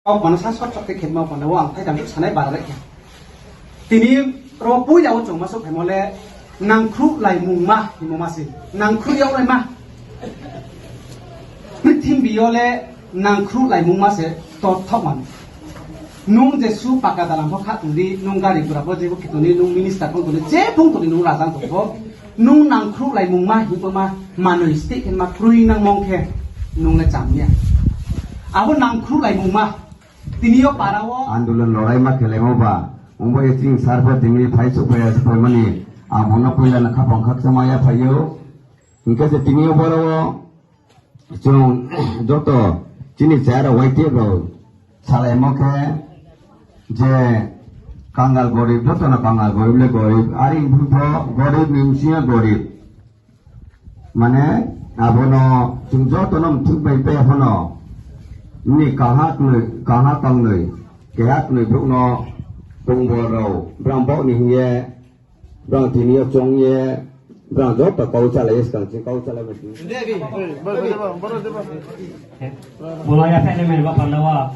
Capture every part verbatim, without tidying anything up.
Kok mano sa sot sot khe khe ma panda o ang phai tang sanai bara lai khe. Tini ro puila o chwng ma sok phaimo le nangkhru lai mung ma himo ma se. Nangkhru yok lai ma. Prithimbi yo le nangkhru lai mung ma se tor thok man. Nung je su paka dalam pho kha tong di, nung gari gura pho je bo khe tong di, nung minister pho tong di, je phung tong di, nung rajang tong pho. Nung nangkhru lai mung ma himo ma manwi state khe ma krui nang mong khe nung le cham ya. Abo nangkhru lai mung ma. Tini yo para o andolon lorai ma khelaimo ba, wngbo ye chini sar pho tini phai chuk phai ya se phaimani, ang bono puila na khapang khaksa ma ya phaio. Hingke se tini yo boro o chwng joto chini chaya rok Y T F rok salaimo khe je kangal gorib, joto no kangal gorib le gorib, ari bumtho gorib ni bisingo gorib. Mane, abono chwng jotono muthung bai bai phano, nini kaha twnwi, kaha tongnwi, keha twnwi borokno tongbo rw, brang bokni hwnye, brang tiniyo chongye, brang joto kau chalaiye, swkang chini kau chalai bai tini. Bolai ya pele mel ba panda wa,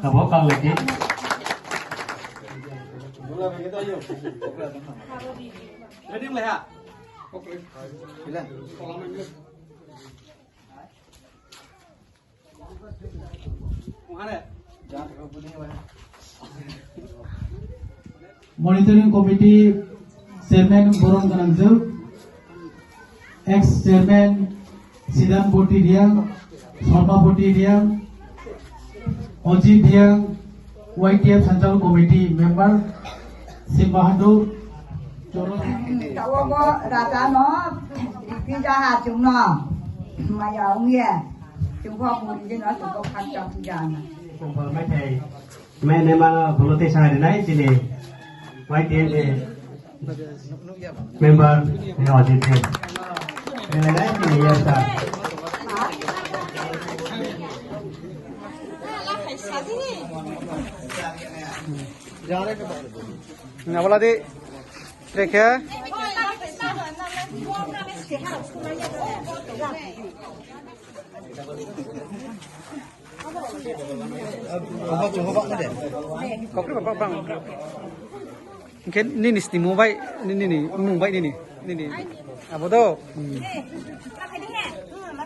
kabo kau lagi. Ready, mulai ha. Monitoring Committee Chairman Borom Ganangjwk, Ex Chairman Sidan Boti Riang, Sorma Boti Riang, Ojit Riang, Y T F Central Committee member, Sim Bahadur, Choro. Tawobo raja no, rikti jaha chwng no, maya ongye, chwng kho buri je no, chwng kho khakchang puja na. Kumpal mai thai, mai ne ma bolo te sa ri nai chini, Y T F ni member, ni Ojit ni. Ni nai chini ya sa. Nabaladi rekhe. Kokri baba bang. Hingke nini sini mobile nini nini mobile nini nini abo do.